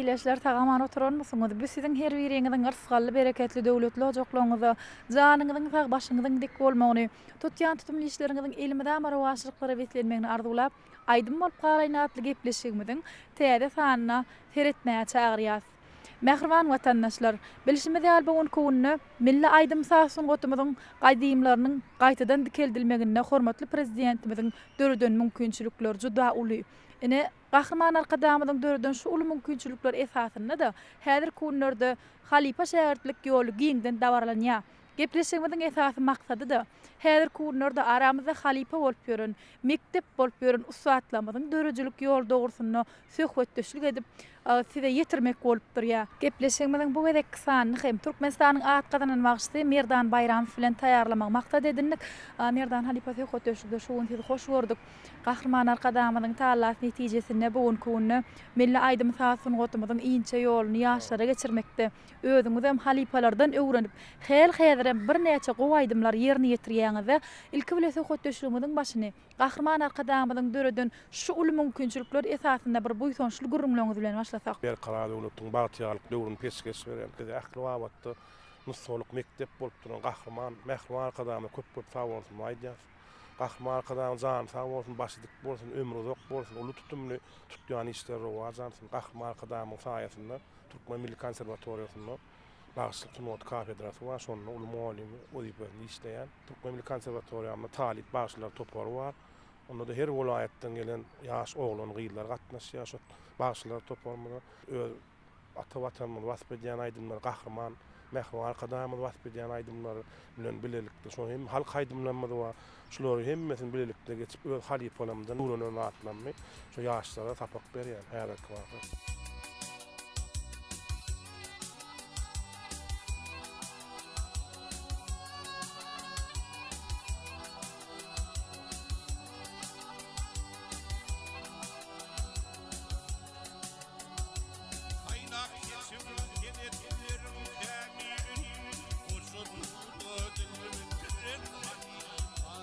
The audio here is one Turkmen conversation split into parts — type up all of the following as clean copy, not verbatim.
Ildeşler sag-aman oturanmysyňyz? Bu siziň her biriňiziň yrsgally, bereketli, döwletli ojaklaryňyzda janyňyzyň sag, başyňyzyň dik bolmagyny, tutýan tutumly işleriňiziň elmydama rowaçlyklara beslenmegini arzuwlap, Aýdym bolup galaýyn atly gepleşigimiziň täze sanyna seretmäge çagyrýas. Mähriban watandaşlar! Bilşimiz ýaly bu günki günde milli aýdym-saz sungatymyzyň gadymlarynyň gaýtadan dikeldilmeginde hormatly Prezidentimiziň döreden mümkinçilikleri juda uly. Ine, Gahryman Arkadagymyzyň döreden şu uly mümkinçilikleri esasynda-da häzirki günlerde halypa-şägirtlik ýoly giňden dabaralanýar. Gepleşigimiziň esasy maksady-da, häzirki günlerde aramyzda halypa bolup ýören, mekdep bolup ýören ussatlarymyzyň döredijilik ýoly dogrusynda söhbetdeşlik edip, size ýetirmek bolup durýar. Gepleşigimiziň bu gezekki sanyny hem Türkmenistanyň at gazanan bagşysy Merdan Baýramow bilen taýýarlamagy maksat edindik. Merdan halypa söhbetdeşlikde şu gün sizi hoş gördük. Gahryman Arkadagymyzyň tagallasy netijesinde bu günki günde milli aýdym-saz sungatymyzyň inçe ýoluny ýaşlara geçirmekde, özüňizem halypalardan öwrenip, häli-häzirem birnäçe gowy aýdymlary ýerine ýetirýäňiz-de, ilki bile söhbetdeşligimiziň başyny Gahryman Arkadagymyzyň döreden şu uly mümkinçilikler esasynda bir buýsançly gürrüňleriňiz bilen başlasak. Berkarar döwletiň bagtyýarlyk döwrüni peşgeş beren, bize ähli babatda nusgalyk mekdep bolup duran Gahryman, mähriban Arkadagymyza köp-köp sag bolsun aýdýarys. Gahryman Arkadagymyň jany sag bolsun, başy dik bolsun, ömri uzak bolsun, uly tutumly tutýan işleri rowaç alsyn. Gahryman Arkadagymyň saýasynda Türkmen milli konserwatoriýasynda bagşylyk sungaty kafedrasy bar, şonda uly mugallym wezipesinde işleýän. Türkmen milli konserwatoriýamyzda talyp bagşylar topary bar. Onda-da her welaýatdan gelen ýaş oglan-gyzlar gatnaşýar şo bagşylar toparymyza. Öz ata Watanymyzy wasp edýän aýdymlar, Gahryman Mähriban Arkadagymyzy wasp edýän aýdymlar bilen bilelikde şo hem halk aýdymlarymyz bar. Şulary hemmesini bilelikde geçip öz halypalarymdan öwrenen zatlarymy şo ýaşlara sapak berýän häzirki wagtda. Aýlap geçiriň senetleriň kämilini, Goşa duza dil bitiren halypam.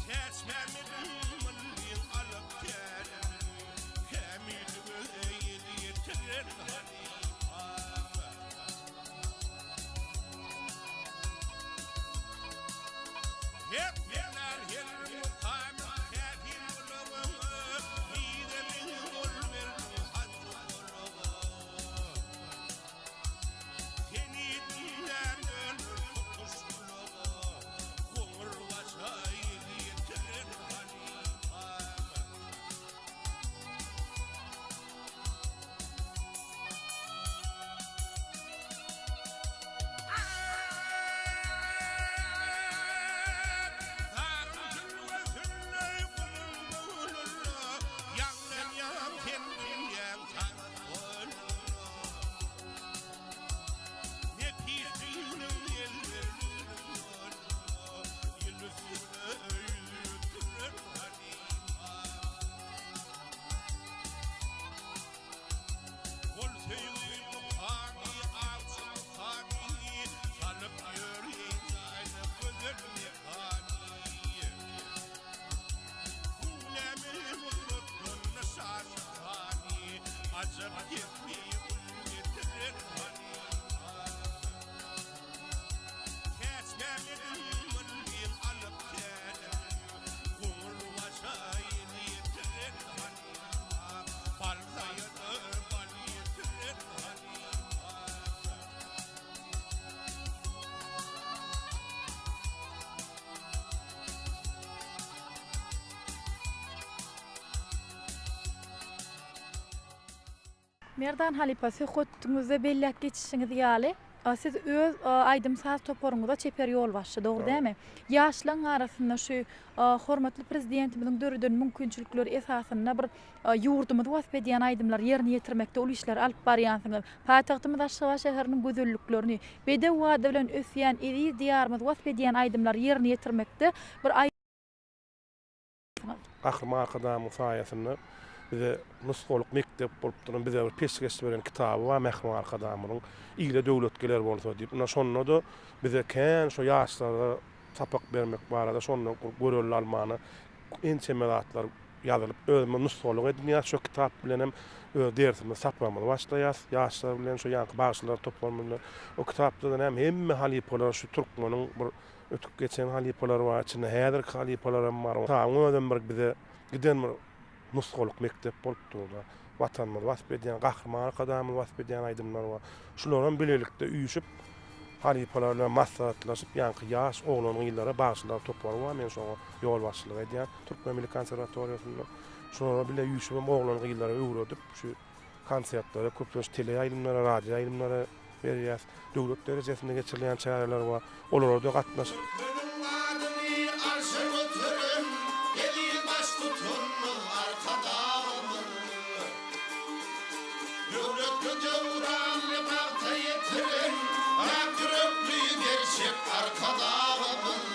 Täçmämmediň myllyň alyp tälimini, Kämillige el ýetiren halypam. Hek berler her mukamyň täsin gulagyňa, Mizemiň gol berdi hajy golaga. Seni diňlän döner tutuş gulaga, Goňur başa el ýetiren halypam. Ol söýgi mukamy, awçy mukamy, Salyp ýör jaýna gözel mekany. Göwnämi gudratdan şaşykany, Ajap gepli gül getiren halypa. Täçmämediň myllyň alyp tälim, Goňur başa il ýetiren halypa. Merdan halypa, söhbetiňizde belläp geçişiňiz ýaly, siz öz aýdym-saz toparyňyza çeper ýolbaşçy, dogry dälmi? Ýaşlaryň arasynda şu hormatly Prezidentimiziň döreden mümkinçilikleri esasynda bir ýurdumyzy wasp edýän aýdymlary ýerine ýetirmekde uly işleri alyp barýansyňyz. Paýtagtymyz Aşgabat şäheriniň gözelliklerini, bedew bady bilen ösýän eziz Diýarymyzy wasp edýän aýdymlary ýerine ýetirmekde bir Gahryman Arkadagymyň saýasynda bize nusgalyk mekdep bolup duran, bize bir peşgeş beren kitaby bar Mähriban Arkadagymyzyň Ile döwlet geler bolsa diýip. Ynha şonda-da bize kän şo ýaşlara sapak bermek barada şonda görelde almana ençeme zatlar. ýazylyp, özümiz nusgalyk edinýäs. Şo kitap bilenem öz dersimizi, sapagymyzy başlaýas. Ýaşlar bilen, şo ýaňky bagşylar toparymyz bilen. O kitapda-da näme, hemme halypalar şu türkmeniň bir ötüp geçen halypalary bar, içinde häzirki halypalaram bar. Kitabyň özem bir bize giden bir nusgalyk mekdep bolup dur-da. Watanymyzy wasp edýän, Gahryman Arkadagymyzy wasp edýän aýdymlar bar. Şularam bilelikde üýşüp, halypalar bilen maslahatlaşyp, ýaňky ýaş oglan-gyzlara bagşylar topary bar, men şoňa ýolbaşçylyk edýän Türkmen milli konserwatoriýasynda. Şulara bile üýşübem oglan-gyzlara öwredip, şu konsertlere, köplenç teleýaýlymlara, radioýaýlymlara berýäs. Döwlet derejesinde geçirilýän çäreler bar. Olara-da gatnaşyp. Türkmeniň adyny arşa göteren eziz Baştutanymyz Arkadagymyz döwletli döwranly bagta ýetiren ak ýürekli gerçek Arkadagymyz.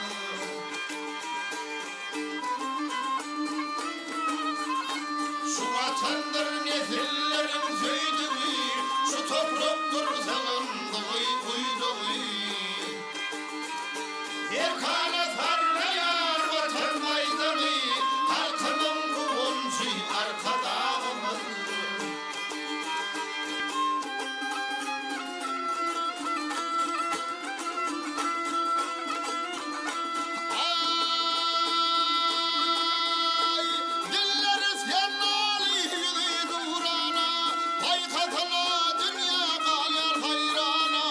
Şu Watandyr nesilleriň söýdügi, Şu toprakdyr sygyndygy, guýdugy. Erkana sarlaýar Watan baýdagy, Halkymyň guwanjy Arkadagymyz. Aý, dilleri senaly, ýüzi nurana, Paýhasyna dünýä galýar haýrana,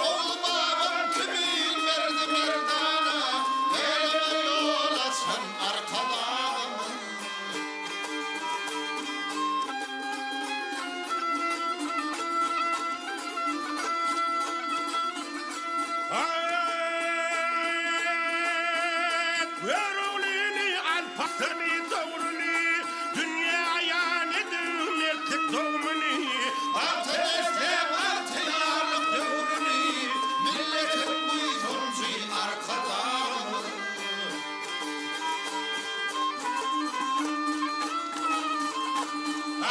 Oguz babam kimin merdi merdana, Äleme ýol açan Arkadagymyz. Göroglyny, Alparsany, Dogruly, Dünýä aýan edip mertlik dogumyny. Bagta besläp bagtyýarlyk döwrüni, Milletiň buýsanjy Arkadagymyz.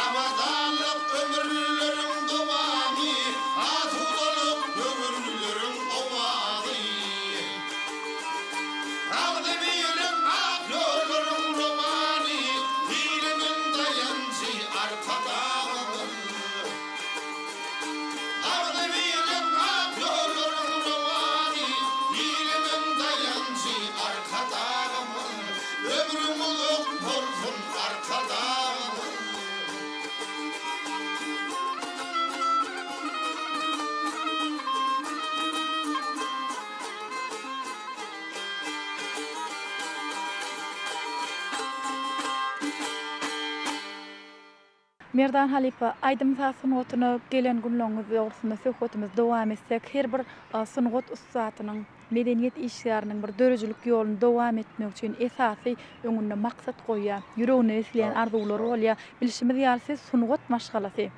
Abadanlyk ömürleriň dowamy, Asudalyk göwünleriň owazy. Agzybirlik ak ýollaryň romany, Ilimiň daýanjy Arkadagymyz. Agzybirlik ak ýollaryň romany, Ilimiň daýanjy Arkadagymyz. Ömrüň uzak bolsun Arkadagymyz. Merdan halypa, aýdym-saz sungatyna gelen günleriňiz dogrusynda söhbetimizi dowam etsek, her bir sungat ussatynyň, medeniýet işgäriniň bir döredijilik ýoluny dowam etmek üçin esasy öňünde maksat goýýar, ýüreginde besleýän arzuwlary bolýar. Bilşimiz ýaly, siz sungat maşgalasy.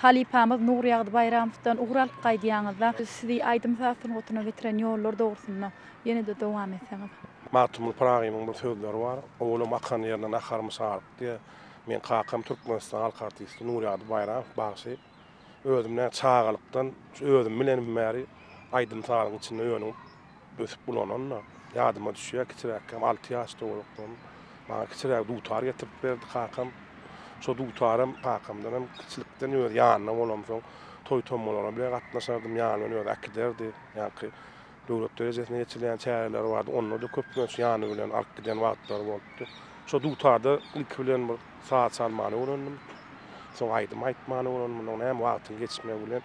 Halypamyz Nurýagdy Baýramowdan ugur alyp gaýdýaňyzda, sizi aýdym-saz sungatyna getiren ýollar dogrusynda ýene-de dowam etseňiz. Magtymguly Pyragynyň bir sözleri bar, Owalam akan ýerinden akarmyş aryk diýýär. Meň kakam Türkmenistanyň halk artisti Nurýagdy Baýramow bagşy. Özüm nä çagalykdan şu özüm bilenim bäri aýdym-sazyň içinde önüp, ösüp ulananda, ýadyma düşýär, kiçiräkkäm alty ýaşda bolupdym. Maňa kiçiräk dutar getirip berdi kakam. Şo dutaram kakamdanam kiçilikden öz ýanynda bolamsoň, toý-tommalara bile gatnaşardym, ýany bilen özi äkiderdi. Ýaňky döwlet derejesinde geçirilýän çäreler bardy, onda-da köplenç ýany bilen alyp giden wagtlary bolupdy. Şo dutarda ilki bilen bir saz çalmany öwrendim. Soň aýdym aýtmany öwrendim. Mundan näme wagtyň geçmegi bilen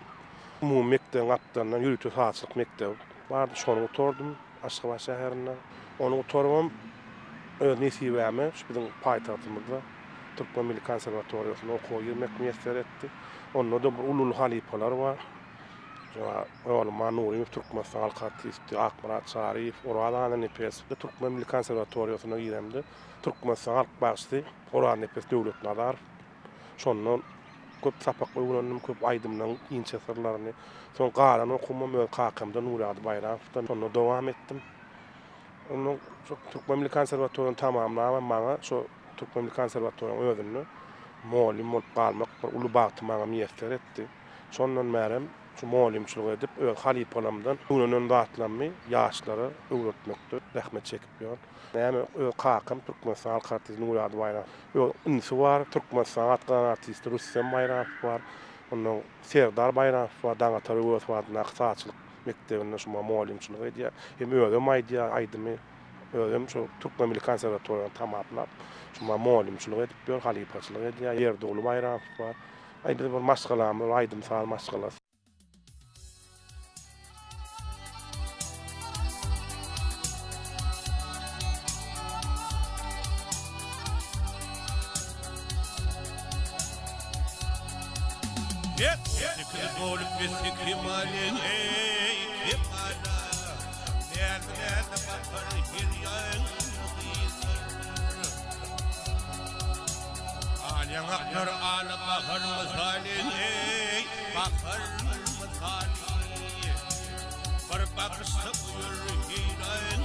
umumy mekdebiň gapdalyndan ýörite sazçylyk mekdebi bardy, şony gutardym Aşgabat şäherinde. Ony gutarybam öz nesibäme şu biziň paýtagtymyzda Türkmen milli konserwatoriýasynda okuwa girmek miýesser etdi. Onda-da bir uly-uly halypalar bar. Ýolman Nurymow Türkmenistan halk artisti, Akmyrat Çaryýew, Oraz Annanepesow. Türkmen milli konserwatoriýasyna giremde Türkmenistan halk bagşysy Oraznepes Döwletnazarow. Şondan köp sapak öwrendim, köp aýdymlaryň inçe syrlaryny. Soň galan okuwymam öz kakamdan Nurýagdy Baýramowdan şonda dowam etdim. Ondan şo Türkmen milli konserwatoriýany tamamlabam maňa şo Türkmen milli konserwatoriýanyň özünde mugallym bolup galmak bir uly bagty maňa miýesser etdi. Şondan bärem. Şu mugallymçylyk edip, öz halypalarymdan öwrenen zatlarymy ýaşlara öwretmekde zähmet çekip ýörün. Näme, öz kakam Türkmenistan halk artisti Nurýagdy Baýramow, öz inisi bar, Türkmenistan at gazanan artisti Rüstem Baýramow bar, ondan Serdar Baýramow bar, Daňatar Öwezow adyndaky sazçylyk mekdebinde şu mugallymçylyk edýär. Hem özem aýdýar aýdymy, özem şu Türkmen milli konserwatoriýany tamamlap, şu mugallymçylyk edip ýör, halypaçylyk edýär. Ýerduguly Baýramow bar. Aý biz bir maşgalamyz bir aýdym-saz maşgalasy. Sekiz bolup bitdi kemale eý kemala Näz-näz bakar her ýan gyzlar. Al ýaňaklar ala bahar mysaly eý, bahar mysaly. Bir bakyşda goýar heýran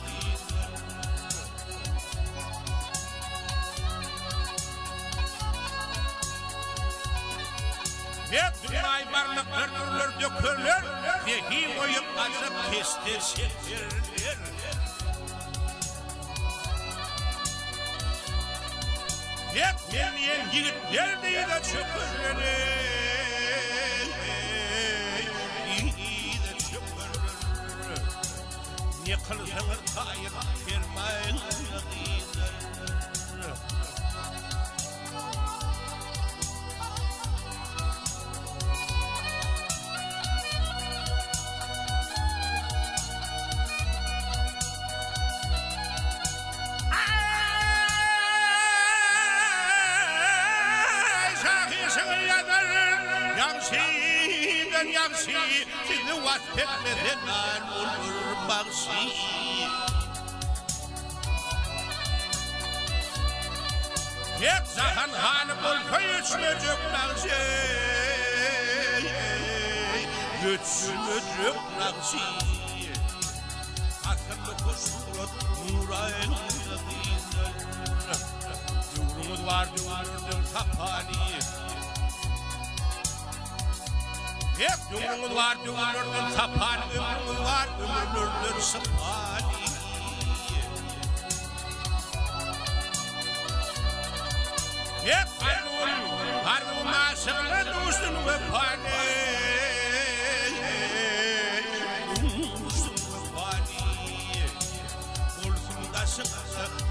gyzlar. Dünýäý barlyklar dürler dökerler, Zehi goýup ajap keşde şekerler. Hek men diýen ýigitler dyza çökerler eý, dyza çökerler. Ne kylsaňyz taýyn permaýyň gyzlar. Ýagşydan ýagşy sizi wasp etmese nar olur bagşy. Hek jahan hany bolsa göçmejek nagşy, Göçmejek nagşy. Asylly hoş surat nuraýyny gyzlar. Döwrüňiz bar döwürlerden sapaly. Hek döwrüňiz bar döwürlerden sapaly, Ömrüňiz bar ömürlerden şypaly. Hep arzuwym, arzuwym aşygyna duşsun wepaly. Duşsun wepaly. Bolsun daşyňda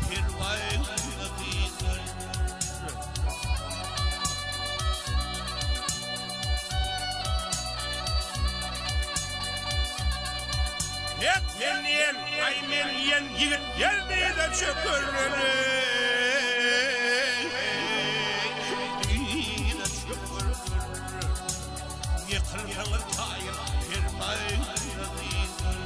perwaýly gyzlar. Hep men diýen, aý men diýen ýigitler dyza çökerler eý, dyza çökerler. Ýykylsaňyz taýyn permaý gyzlar.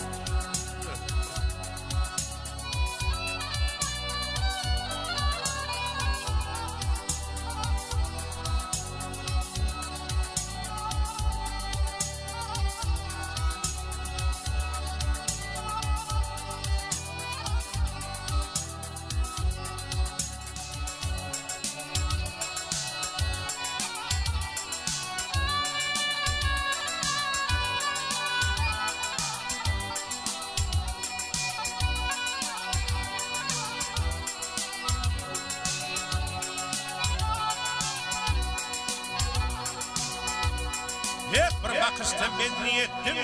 Hep bir bakyşda bendi etdiň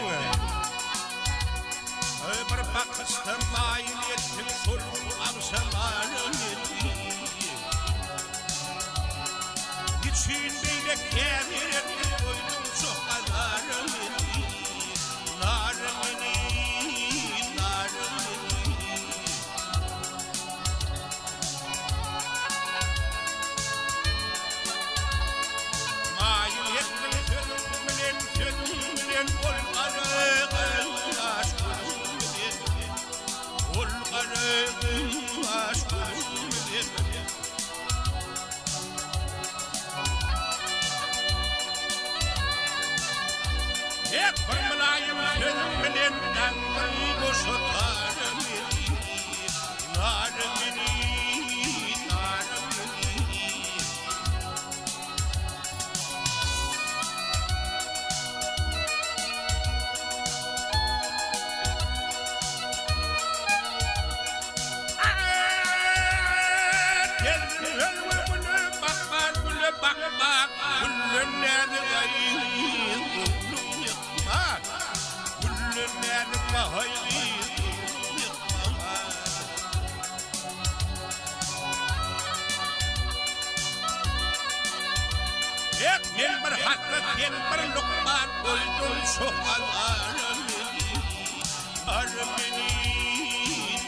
Bir bakyşda maýyl etdiň Şol gün agşam meni Niçin beýle kämir etdiň Goýduň çok azara meni Nara meni, nara meni. Maýyl etdiň sözüň bilen, sözüň bilen ol gara gaş gözüň bilen, ol gara gaş gözüň bilen. Hep bir mylaýym sözüň bilen daňdyň goşa tara meni, nara meni, nara meni. Ek men bir hassa sen bir lukman goýduň şu azara meni Ara meni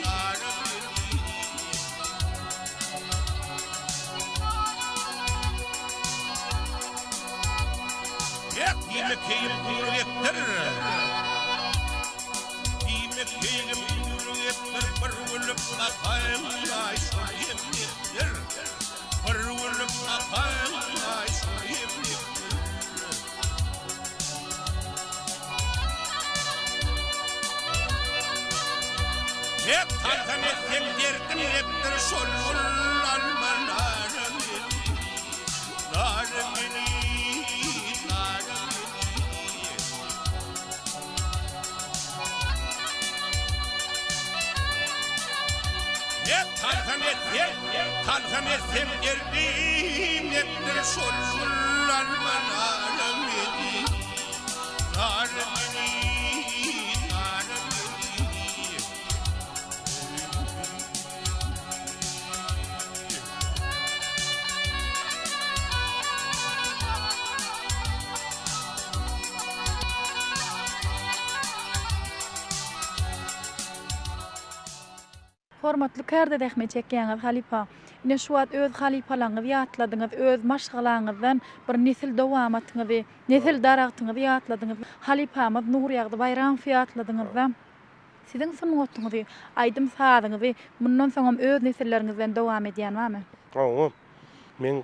ara meni. Ek diýmek keýgim gury gepdir Diýmek keýgim gury gepdir bir gülüp bakaýyn aý şol hem gepdir. Bir gülüp bakaýyn aý şol hem gepdir. Hep talhan etseň derdim epdir şol alma nara meni nara meni nara meni. Hep talhan etseň talhan etseň derdim epdir şol alma nara meni nara meni nara meni. Hormatly kärde zähmet çekýäňiz halypa. Ine şu wagt öz halypalaňyzy ýatladyňyz, öz maşgalaňyzdan bir nesil dowamatyňyzy, nesil daragtyňyzy ýatladyňyz. Halypamyz Nurýagdy Baýramowy ýatladyňyzda. Siziň sungatyňyzy, aýdym-sazyňyzy mundan soňam öz nesilleriňizden dowam edýän barmy? Hawa. Meň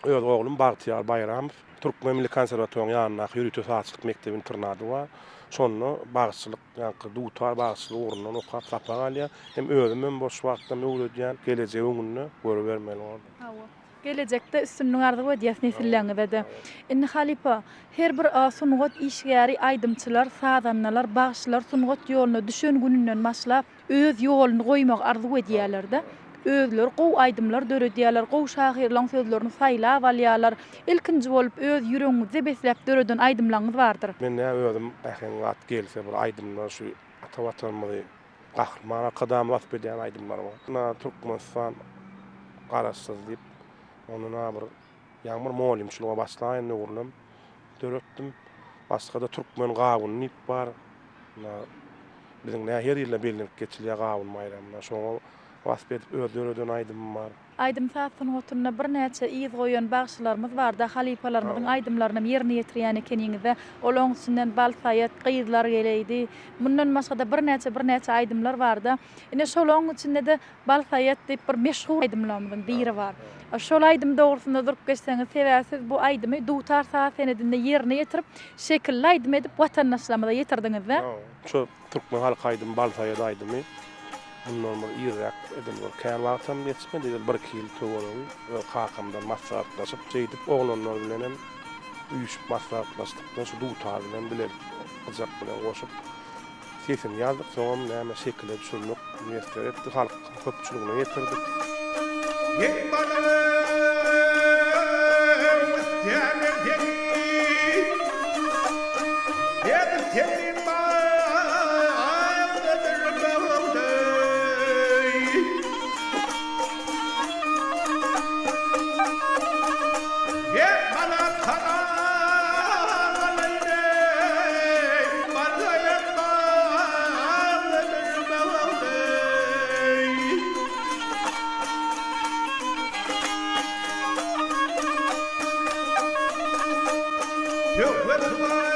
öz oglum Bagtyýar Baýramow Türkmen milli konserwatoriýanyň ýanyndaky ýörite sazçylyk mekdep-internady bar. Şonda bagşyçylyk, ýaňky dutar bagşyçylyk ugrundan okap sapak alýar. Hem özümem boş wagtym öwredýän. Gelejegi öňünde görübermeli boldy. Hawa. Gelejekde üstünlik arzuw edýäs nesilleriňize-de. Indi halypa, her bir sungat işgäri aýdymçylar, sazandalar, bagşylar sungat ýoluna düşen gününden başlap öz ýoluny goýmagy arzuw edýärler-de. Özleri gowy aýdymlar döredýärler, gowy şahyrlaň sözlerini saýlap alýarlar. Ilkinji bolup öz ýüregiňizde besläp döreden aýdymlaňyz bardyr. Men nä özüm äheň zat gelse bir aýdymlar şu ata watanymyzy Gahryman Arkadagymyzy wasp edýän aýdymlar bar. Ynha Türkmenistan Garaşsyz diýip, ondan bir ýaňy bir mugallymçylyga başlaýan döwrüm döretdim. Başga-da Türkmen gawuny diýip bar. Ynha biziň nä her ýylda bellenip geçilýär gawun baýramy. Şoňa wasp edip öz döreden aýdymym bar. Aýdym-saz sungatynda birnäçe yz goýan bagşylarymyz barda, halypalarymyzyň aýdymlarynam ýerine ýetirýän ekeniňizde. Olaň içinden Bal saýat, Gyzlar geleýdi. Mundan başga-da birnäçe birnäçe aýdymlar barda. Ine şolaň içinde-de Bal saýat diýip bir meşhur aýdymlarymyzyň biri bar. Şol aýdym dogrusynda durup geçseňiz, sebäbi siz bu aýdymy dutar saz senedinde ýerine ýetirip, şekilli aýdym edip watandaşlarymyza ýetirdiňizde. Şu Türkmen halk aýdymy Bal saýat aýdymy mundan bir irräk edil bir kän wagtam geçmedi, edil birki ýyl töweregi öz kakamdan maslahatlaşyp şeýdip oglanlar bilenem üýşüp maslahatlaşdykda şu dutar bilen bilelik gyjak bilen goşup sesini ýazdyk soňam näme şekile düşürmek miýesser etdi halk köpçüligine ýetirdik. Geň balygy isleýärler seni. Edil seniň bagdadyr bagday. Gel bana salam aleýleý, Barlaýan bagdadyr bagday. Söhbet baram.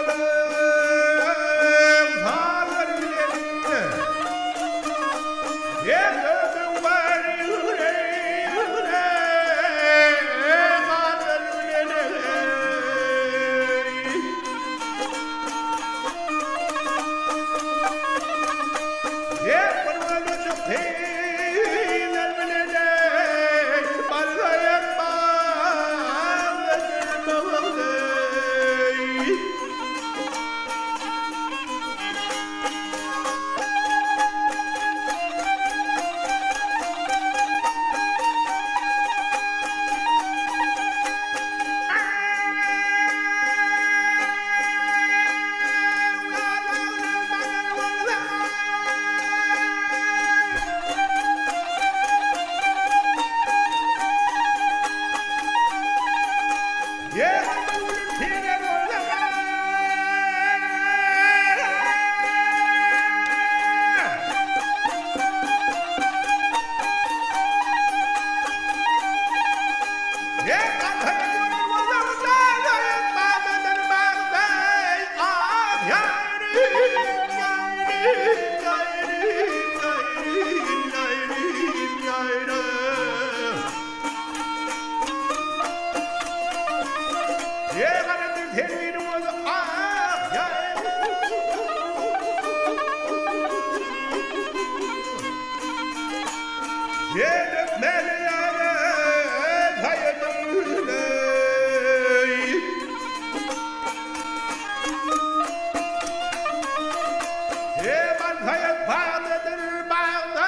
Eman saýat bagdadyr bagda.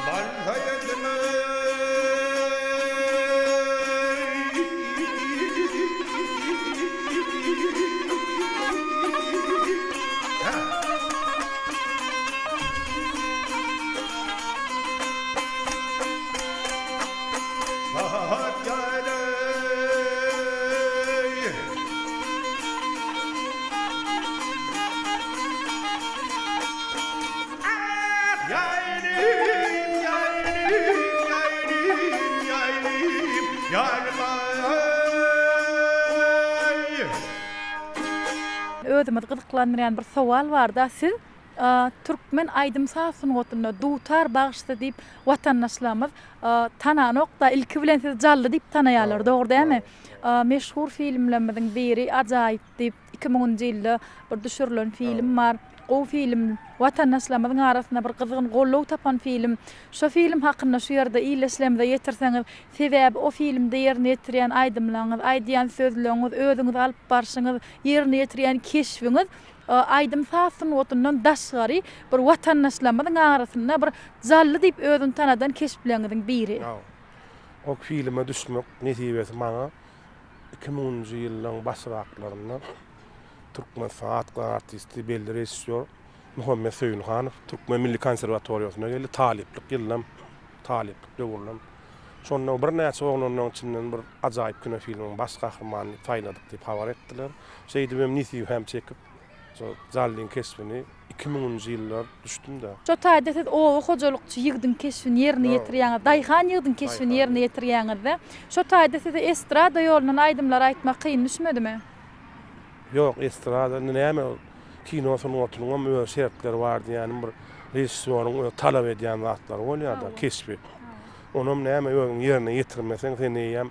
Bal saýadymy. Özümizi gyzyklandyrýan bir sowal barda, siz türkmen aýdym-saz sungatynda dutar bagşysy diýip watandaşlarymyz tananok-da, ilki bilen sizi Jally diýip tanaýarlar, dogry dälmi? Meşhur filmlerimiziň biri Ajaýyp diýip iki müňünji ýylda bir düşürilen film bar. Gowy film. Watandaşlarymyzyň arasynda bir gyzgyn goldaw tapan film. Şo film hakynda şu ýerde ildeşlerimize ýetirseňiz, sebäbi o filmde ýerine ýetirýän aýdymlaryňyz, aýdýan sözleriňiz, özüňizi alyp barşyňyz, ýerine ýetirýän keşbiňiz aýdym-saz sungatyndan daşgary bir watandaşlarymyzyň arasynda bir Jally diýip özüni tanadan keşpleriňiziň biri. O filme düşmek nesibesi maňa iki müňünji ýyllaryň başraklarynda Türkmenistan atly artisti, belli režissýor Muhammet Söýünhanow Türkmen milli konserwatoriýasyna geldi, talyplyk ýyllam, talyplyk döwürlem. Şonda birnäçe oglanlaryň içinden bir ajaýyp kinofilmiň baş gahrymanyny saýladyk diýip habar etdiler. Şeýdibem nesibäm çekip, şo Jallyň keşbini iki müňünji ýyllar düşdüm-de. Şo taýda siz oba hojalykçy ýigdiň keşbini ýerine ýetirýäňiz, daýhan ýigdiň keşbini ýerine ýetirýäňiz-de. Şo taýda size estrada ýolundan aýdymlar aýtmak kyn düşmedimi? Ýok, estrada indi näme ol kino sungatynyňam öz şertleri bar diýýänim bir režissýoryň öz talap edýän zatlary bolýar-da, keşbi. Onam näme özüň ýerine ýetirmeseň sen eýýäm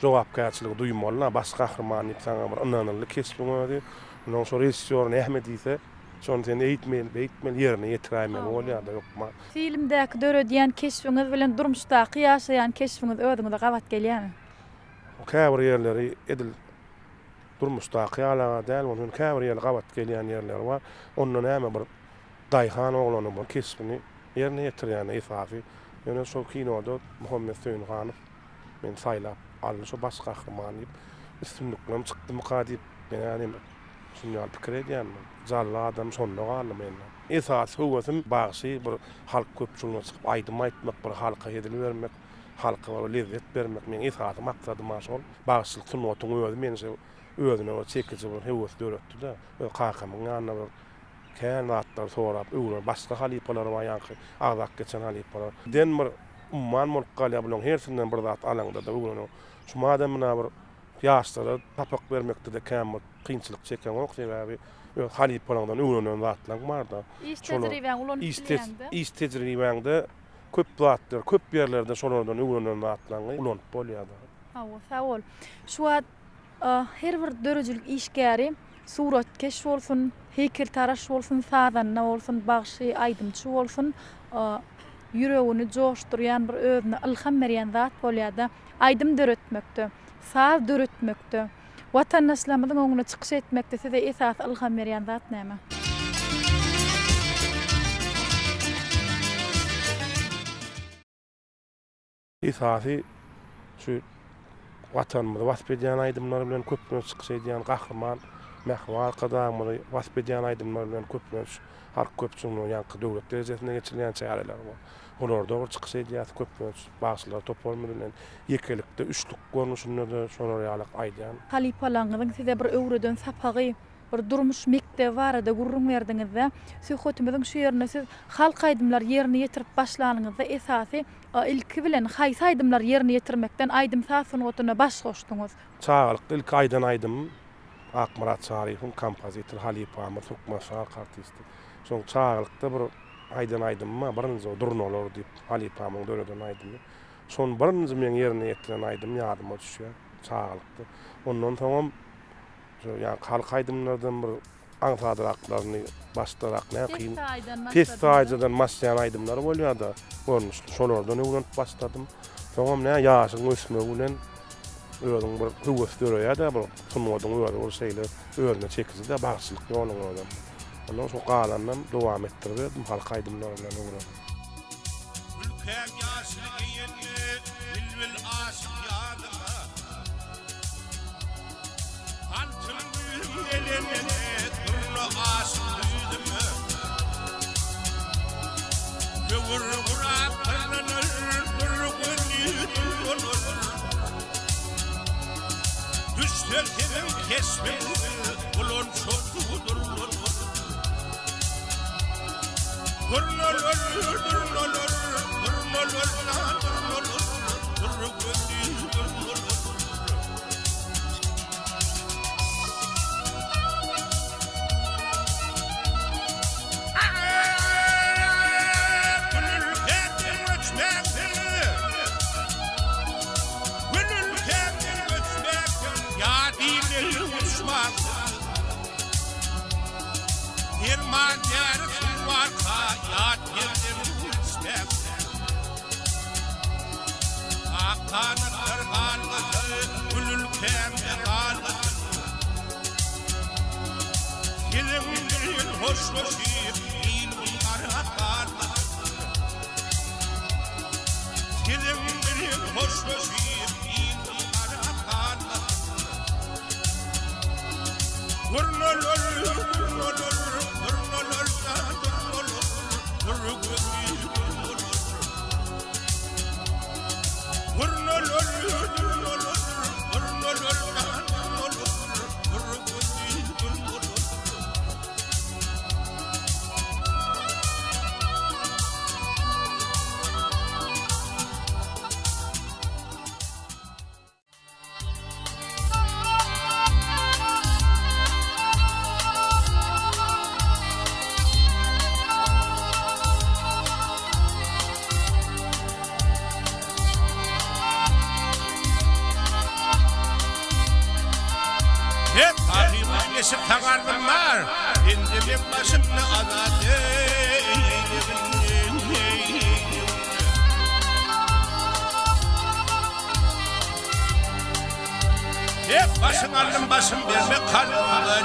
jogapkärçiligi duýmaly-da, baş gahryman diýip saňa bir ynanyldy keşbiň özi. Onsoň şo režissýor näme diýse, şony sen eýtmeli, beýtmeli, ýerine ýetiräýmeli bolýar-da hökman. Filmdäki döredýän keşbiňiz bilen durmuşdaky ýaşaýan keşbiňiz özüňize gabat gelýärmi? Käbir ýerleri edil Durmuşdaky ýaly-a däl, onuň käbir ýeri gabat gelýän ýerleri bar. Onda näme bir daýhan oglanyň bir keşbini ýerine ýetirýän esasy. Ýöne şol kinoda Muhammet Söýünhanow meni saýlap aldy şo baş gahryman diýip. Üstünliklem çykdymyka diýip, men-ä neme şuny ýaly pikir edýän men. Jally adam şonda galdy mende. Esasy höwesim bagşy bir halk köpçüligine çykyp aýdym aýtmak, bir halka hezil bermek. Halka bir lezzet bermek meň esasy maksadym-a şol. Bagşylyk sungatyň özi meni şo özüne bir çekiji bir höwes döretdi-de. Öz kakamyň ýanynda bir kän zatlary sorap öwren, başga halypalar bar ýaňky agzap geçen halypalar. Den bir umman bolup galýar bularyň hersinden bir zat alaňda-da öwreniň. Şu madem muna bir ýaşlara sapak bermekde-de kän bir kynçylyk çekeňok sebäbi öz halypalaryňdan öwrenen zatlaryň bar-da. Iş tejribäňi ulanyp bilýäň-de. Iş tejribäňde Köp zatlar, köp ýerlerde şolardan öwrenen zatlaryňy ulanyp bolýar-da. Hawa, sag bol. Şu wagt her bir döredijilik işgäri suratkeş bolsun, heýkeltaraş bolsun, sazanda bolsun, bagşy, aýdymçy bolsun, ýüregini joşdurýan bir özüne ylham berýän zat bolýar-da. Aýdym döretmekde, saz döretmekde, Watandaşlarymyzyň öňünde çykyş etmekde size esasy ylham berýän zat näme? Esasy şu Watanymyzy wasp edýän aýdymlar bilen köplenç çykyş edýän Gahryman Mähriban Arkadagymyzy wasp edýän aýdymlar bilen köplenç halk köpçüligine ýaňky döwlet derejesinde geçirilýän çäreler bar. Olarda bir çykyş edýäs köplenç bagşylar toparymyz bilen ýekelikde üçlük görnüşinde-de şolar ýaly aýdýan. Halypalaryňyzyň size bir öwreden sapagy, bir durmuş mekdebi barada gürrüň berdiňizde, söhbetimiziň şu ýerinde siz halk aýdymlary ýerine ýetirip başlanyňyzda esasy ilki bilen haýsy aýdymlary ýerine ýetirmekden aýdym-saz sungatyna baş goşduňyz? Çagalykda ilki aýdan aýdymym Akmyrat Çaryýewiň kompozitor halypamyz, Türkmenistanyň halk artisti. Şoň çagalykda bir aýdan aýdymym bar, birinji o Durnalar diýip halypamyň döreden aýdymy. Şony birinji meň ýerine ýetiren aýdym ýadyma düşýär çagalykda. Ondan soňam şo ýaňky halk aýdymlardan bir. aňsadraklaryny başdarak nä kyn pes saýjadan başlaýan aýdymlar bolýar-da görnüşli şolardan öwrenip başladym. Soňam nä ýaşyň ösmegi bilen özüň bir höwes döreýär-de bir sungatyň özi bir şeýle özüne çekiji-de bagşylyk ýoluň özem. Ondan şo galanynam dowam etdiriberdim halk aýdymlary bilen öwrenip. Ülkäň ýaşyny geýende bilbil aşyk ýadyma. Altyn güýzüň gelende durna aşyk güýzüme. Höwür gurap pyrlanar bir gün ýüzüm bolar. Düşse seniň keşbiňe bulan şol durlar. Durnalar, durnalar, durnalar, durnalar, dur gözli durnalar. Derman däri suw barka ýat ýerden içmek. Ak ganatlar galgady, gül ülkämde galgady. Siziň bilen hoşlaşyp, il-gün garap galgady. Siziň bilen hoşlaşyp, il-gün garap galgady. Durnalar, durnalar, durnalar, durnalar, dur gözli durnalar. Durnalar, durnalar, durnalar, durnalar, dur gözli durnalar. Hep hakykat eşik sagardym bar, Indi meň başymda azat Hep başyň aldym başym berme kalbymda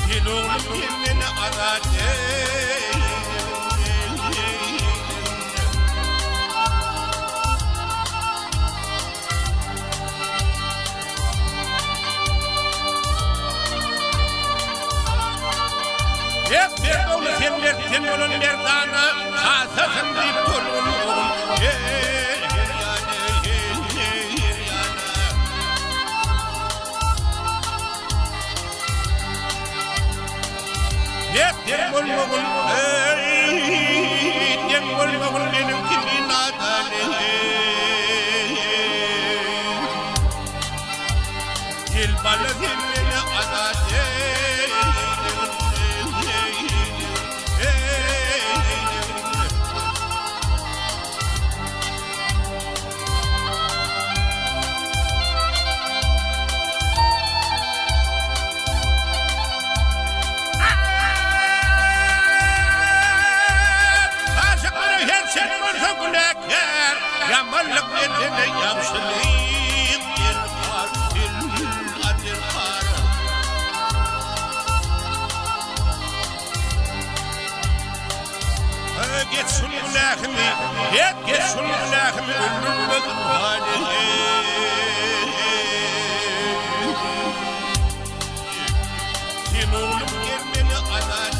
Gel oglum gel meni azat eý Hep merdogly sen mertden bolan merdana Hasasyn diýip tolgun ogul Hey her ýana hey hey her ýana Hep deň bolmagyn eý Deň bolmagyn meniň kimi nadan eý Gel bala sen meni azat Aşyklara her sen bolsa günäkär, Ýamanlyk etsene ýagşylyk el bar, el adel bar. Geç şun günähimi, et geç şun günähimi öldürmez Sen oglum gel meni azat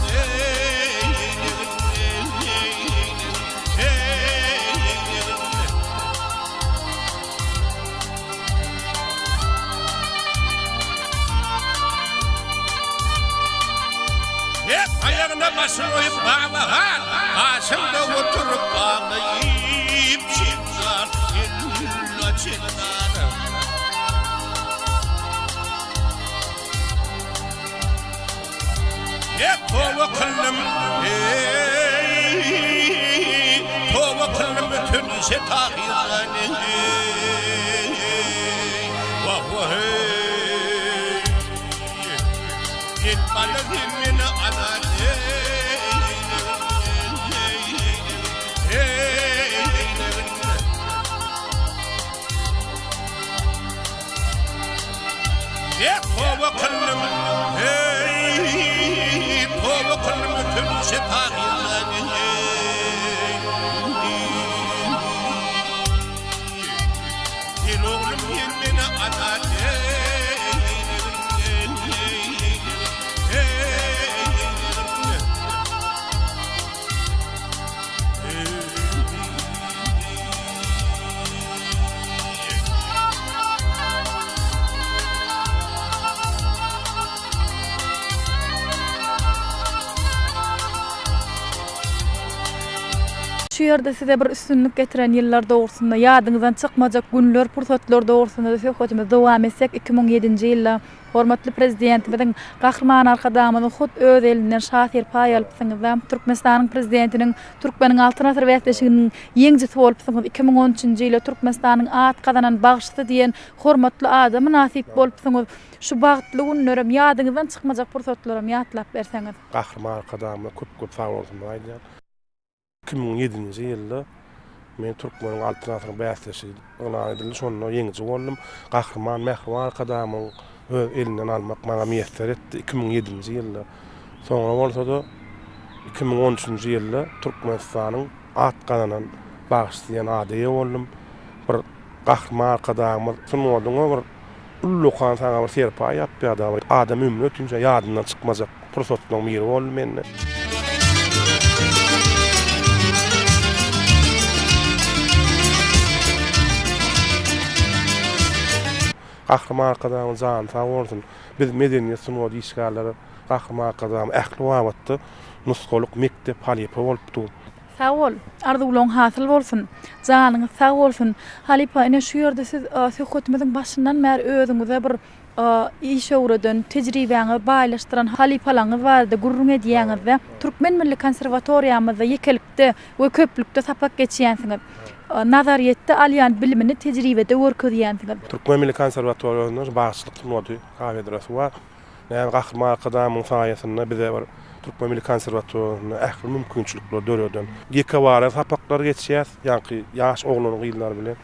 Hep aýagyna başyn goýup baglagan, Gaşyňda oturyp aglaýyp çendan, ella çendan. Hep toba kyldym, eý, toba kyldym öten işe tahyrdan, eý, wah, wah. Galar meni azat eýlegin, eýlegin. Ýa toba kyldym, eý, toba kyldym öten şepagatdan, eý. Gel oglum gel meni azat eýlegin, eýlegin. Şu ýerde size bir üstünlik getiren ýyllar dogrusynda, ýadyňyzdan çykmajak günler, pursatlar dogrusynda-da söhbetimizi dowam etsek, 2007-nji ýylda Hormatly Prezidentimiziň, Gahryman Arkadagymyzyň hut öz elinden şa serpaý alypsyňyz-da, Türkmenistanyň Prezidentiniň Türkmeniň Altyn asyry bäsleşiginiň ýeňjisi bolupsyňyz, 2013-nji ýyla Türkmenistanyň at gazanan bagşysy diýen hormatly ada mynasyp bolupsyňyz. Şu bagtly günlerem, ýadyňyzdan çykmajak pursatlaram ýatlap berseňiz. Gahryman Arkadagymyza köp-köp sag bolsunlar aýdýan. 2007-nji ýylda men Türkmeniň Altyn asyry bäsleşigi yglan edildi, şonda ýeňiji boldum. Gahryman Mähriban Arkadagymyň öz elinden almak maňa miýesser etdi 2007-nji ýylda. Soňra bolsa-da 2013-nji ýylda Türkmenistanyň at gazanan bagşysy diýen ada eýe boldum. Bir Gahryman Arkadagymyz sungatyňa bir Ullakan saňa bir serpaý ýapýar-da, bir adam ömri ötünçä ýadyndan çykmajak pursatlaryň biri boldy mende. Gahryman Arkadagymyz jany sag bolsun. Biz medeniýet sungat işgärleri Gahryman Arkadagymyz ähli babatda nusgalyk mekdep, halypa bolup dur. Sag bol! Arzuwlaň hasyl bolsun! Janyňyz sag bolsun! Halypa, ine şu ýerde siz söhbetimiziň başyndan bäri özüňize bir iş öwreden, tejribäňizi baýlaşdyran halypalaryňyz barada gürrüň edýäňiz-de, Türkmen milli konserwatoriýamyzda ýekelikde we köplükde sapak geçýänsiňiz. Nazaryýetde alýan bilimini tejribede görkezýänsiňiz. Türkmen milli konserwatoriýasynda bagçylyk sungaty kafedrasy bar. Näme Gahryman Arkadagymyň saýasynda bize bir Türkmen milli konserwatoriýasynda ähli mümkinçilikleri döreden. Ýekebara sapaklar geçýäs, ýaňky ýaş oglan-gyzlar bilen.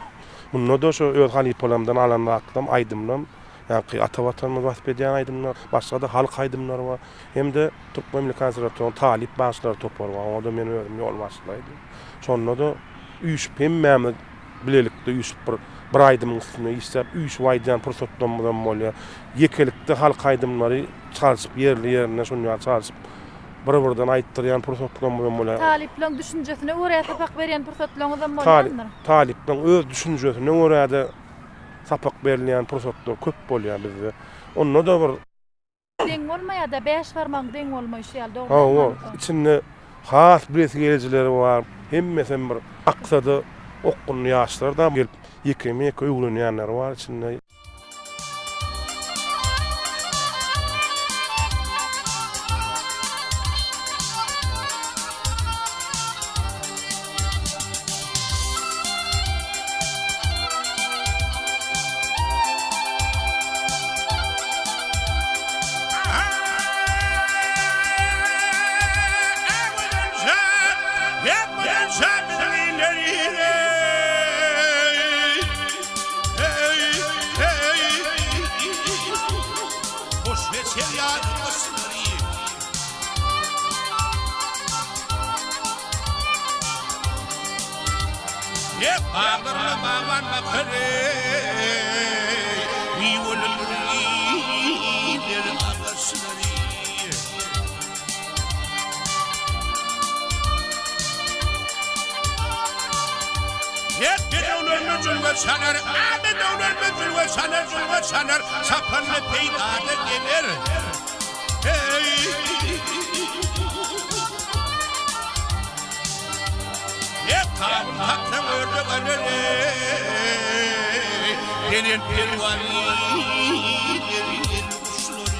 Munda-da şo öz halypalarymdan alan zatlarym, aýdymlarym, ýaňky ata Watanymyzy wasp edýän aýdymlar, başga-da halk aýdymlary bar. Hem-de Türkmen milli konserwatoriýanyň talyp bagşylar topary bar, oňa-da men özüm ýolbaşçylyk edýän. Şonda-da üýşüp hemmämiz bilelikde üýşüp bir bir aýdymyň üstünde işläp, üýşüp aýdýan pursatlarymyzam bolýar. Ýekelikde halk aýdymlary çalşyp, ýerli-ýerinde şuny ýaly çalşyp, bir-birden aýtdyrýan pursatlarymyzam bolýar. Talyplaryň düşünjesine görä sapak berýän pursatlaryňyzam bolýandyr? Talyplaryň öz düşünjesine görä-de sapak berilýän pursatlar köp bolýar bizde. Onda-da bir. Deň bolmaýar-da, bäş barmagyň deň bolmaýşy ýaly, dogry Hawa, içinde has bilesi gelijileri bar. Hemmesem bir maksada okgunly ýaşlar-da gelip, ýekeme-ýeke öwrenýänleri bar içinde. Hep baglarynda bagban bakar eý, Miweli iller agaçlary. Hep bedewlerine jülge çalar, A bedewlerine jülge çalar, jülge çalar, Çapanda peýda-da geler. Eý! Hep gawun tapsaň ördek alar eý, Belent perwany el guşlary.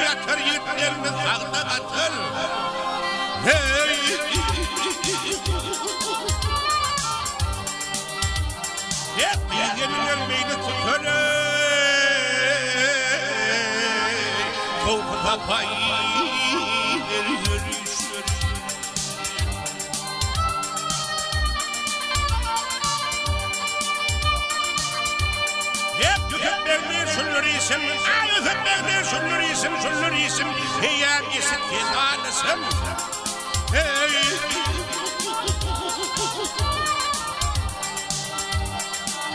ýatar ýigitlerimiz sagda gatar. Heý! Hep gelinler meýli tutar eý, Sowky-sapaý ýörüşler. Hep Ýusup begdir şuldur işim, A Ýusup begdir şuldur işim, şuldur işim, Heýem eşit sedalyşym. Heý!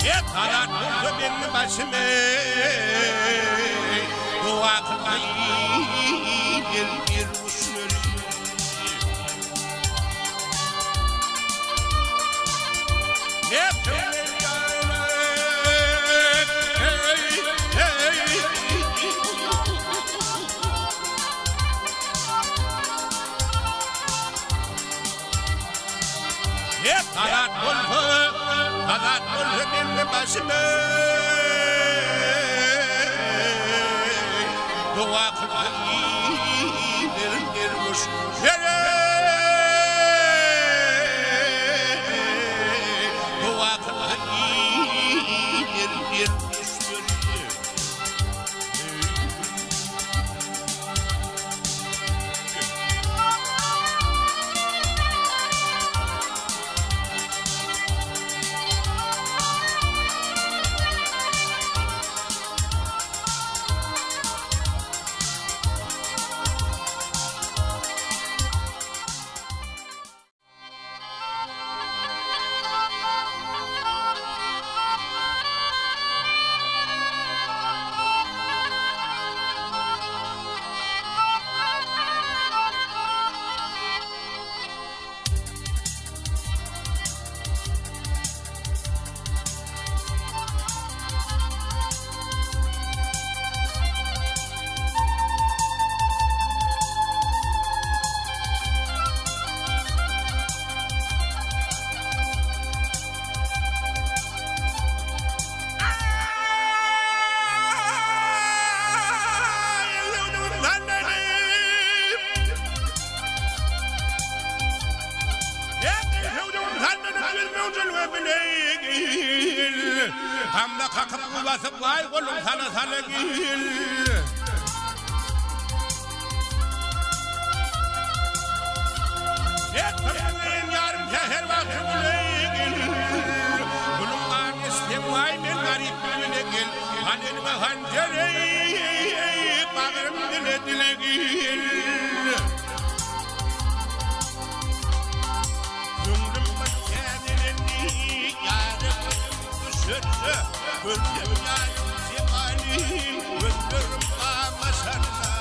Hep azat bolsa meňli başym eý, Doga kylgaý el derwüşleri. Hep hey, hey. Hep azat bolsa, azat bolsa mende başym eý. Doga kylsa ilerim derwüş. Eý, doga kylsa ilerim derwüş. Hamda kakyp basyp waý golum sana sana gil. Ýarym säher wagty güleý Gülüň gany sen waý men garyp bilmine gel Han elime hanjar eý Bagrym dile dile gel Köňlüm bir täzelendi Ýara gözüm düşende Gözlem ýarym jemaly Gözlerim gamaşanda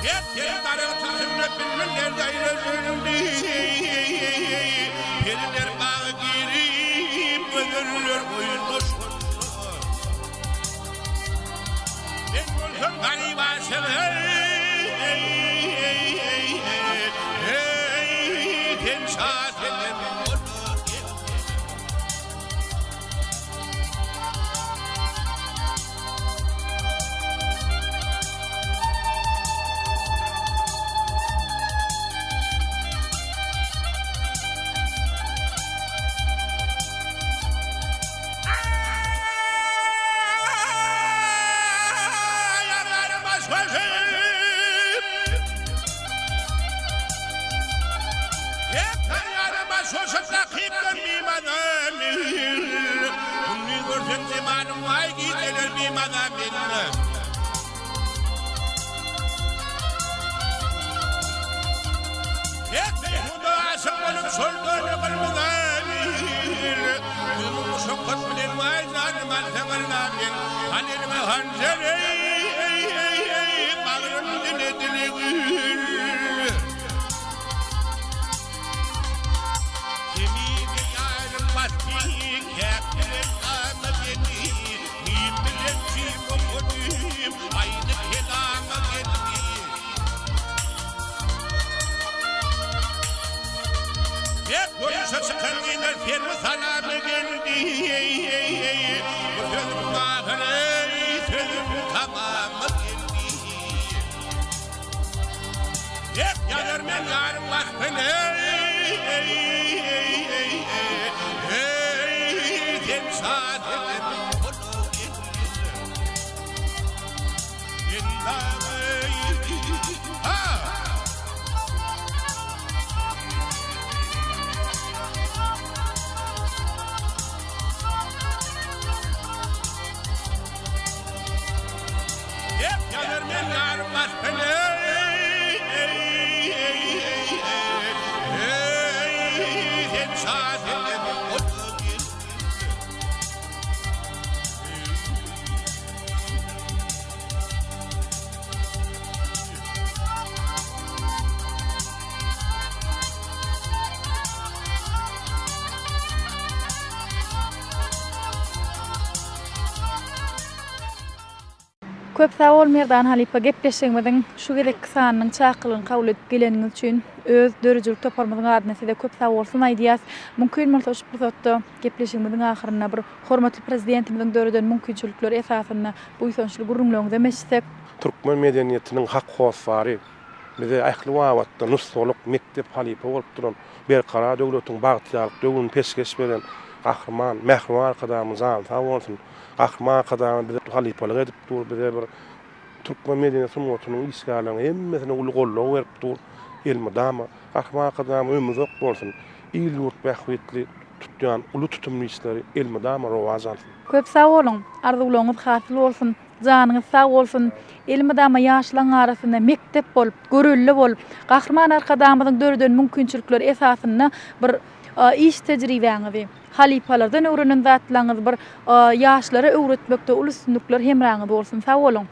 Hep daragty sünnet bilmiller daýra döndi. Periler baga girip, gözeller goýunlaşanda. Men bolsam garyp aşyk, hey, hey, sen şa senem bolar gel. Kemine ýarym basdy, käp bilen gama geldi, Mim bilen jim okadym, aýdy kelama geldi. Hep görnüşe çykan diýler, serwi salama geldi. men ýaryň waspyny Sen şa Köp sag bol Merdan halypa gepleşigimiziň şu gezekki sanynyň çakylygyny kabul edip geleniňiz üçin öz döredijilik toparymyzyň adyna size köp sag bolsun aýdýas. Mümkin bolsa şu pursatda gepleşigimiziň ahyrynda bir Hormatly Prezidentimiziň döreden mümkinçilikleri esasynda buýsançly gürrüňleriňizem eşitsek. Türkmen medeniýetiniň hak hossary, bize ähli babatda nusgalyk mekdep, halypa bolup duran Berkarar döwletiň bagtyýarlyk döwrüni peşgeş beren Gahryman, mähriban Arkadagymyň jany sag bolsun! Gahryman Arkadagymyz bize halypalyk edip dur, bize bir türkmen medeniýet sungatynyň işgärleriniň hemmesine uly goldaw berip dur elmydama. Gahryman Arkadagymyň ömri uzak bolsun! Il-ýurt bähbitli tutýan uly tutumly işleri elmydama rowaç alsyn! Köp sag boluň! Arzuwlaryňyz hasyl bolsun! Janyňyz sag bolsun! Elmydama ýaşlaň arasynda mekdep bolup, görelde bolup, Gahryman Arkadagymyzyň döreden mümkinçilikleri esasynda bir iş tejribäňizi, halypalardan öwrenen zatlaryňyzy bir ýaşlara öwretmekde uly üstünlikler hemraňyz bolsun! Sag boluň!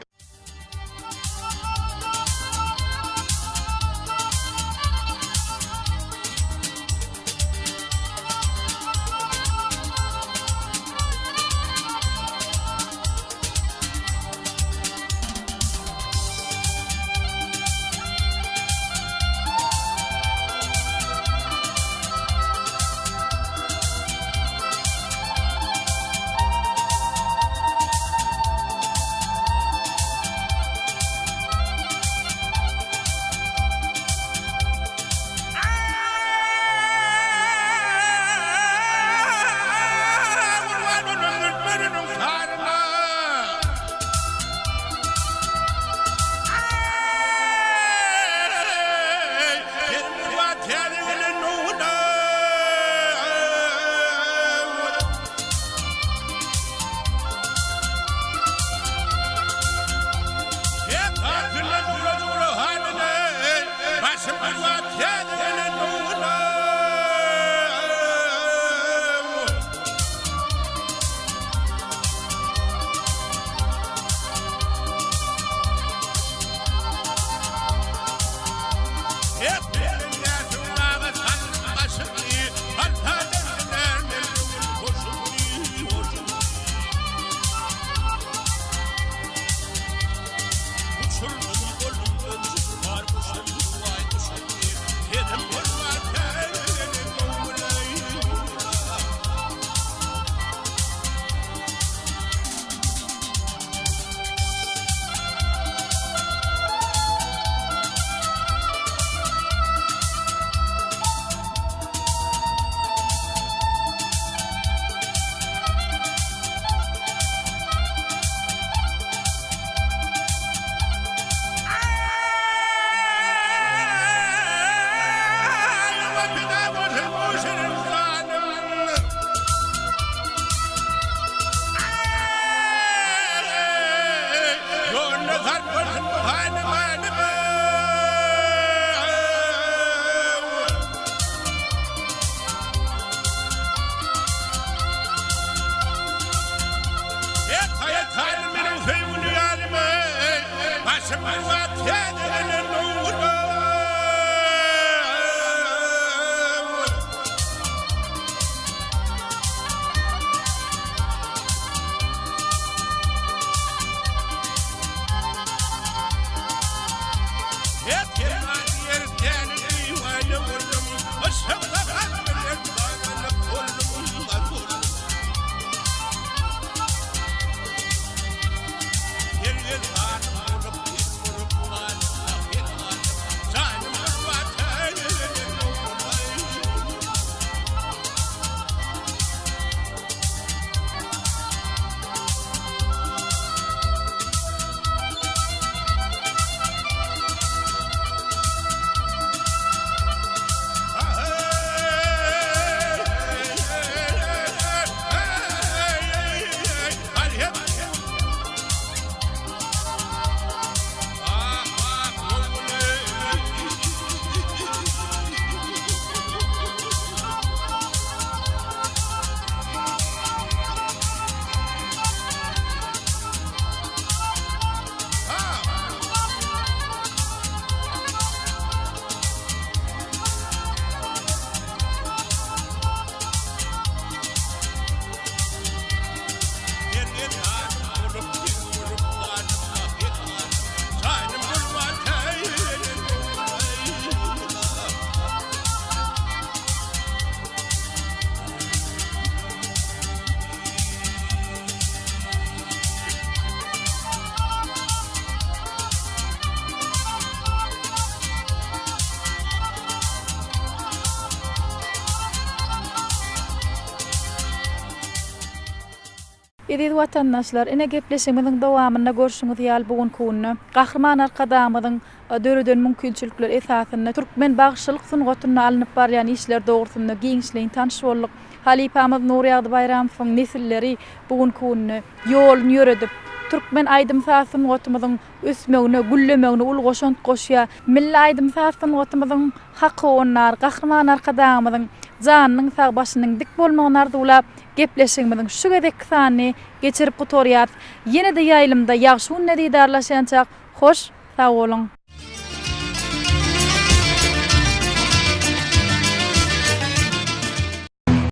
Eziz watandaşlar, ine gepleşigimiziň dowamynda görşüňiz ýaly bu günki günde Gahryman Arkadagymyzyň döreden mümkinçilikleri esasynda türkmen bagşylyk sungatynda alnyp barylýan işler dogrusynda giňişleýin tanyş bolduk. Halypamyz Nurýagdy Baýramowyň nesilleri bu günki günde ýoluny ýöredip, türkmen aýdym-saz sungatymyzyň ösmegine, güllemegine uly goşant goşýar. Milli aýdym-saz sungatymyzyň hak howandary Gahryman Arkadagymyzyň janynyň sag, başynyň dik bolmagyny arzuwlap, gepleşigimiziň şu gezekki sanyny geçirip gutarýarys. Ýene-de ýaýlymda ýagşy günde didarlaşýançak, hoş sag boluň!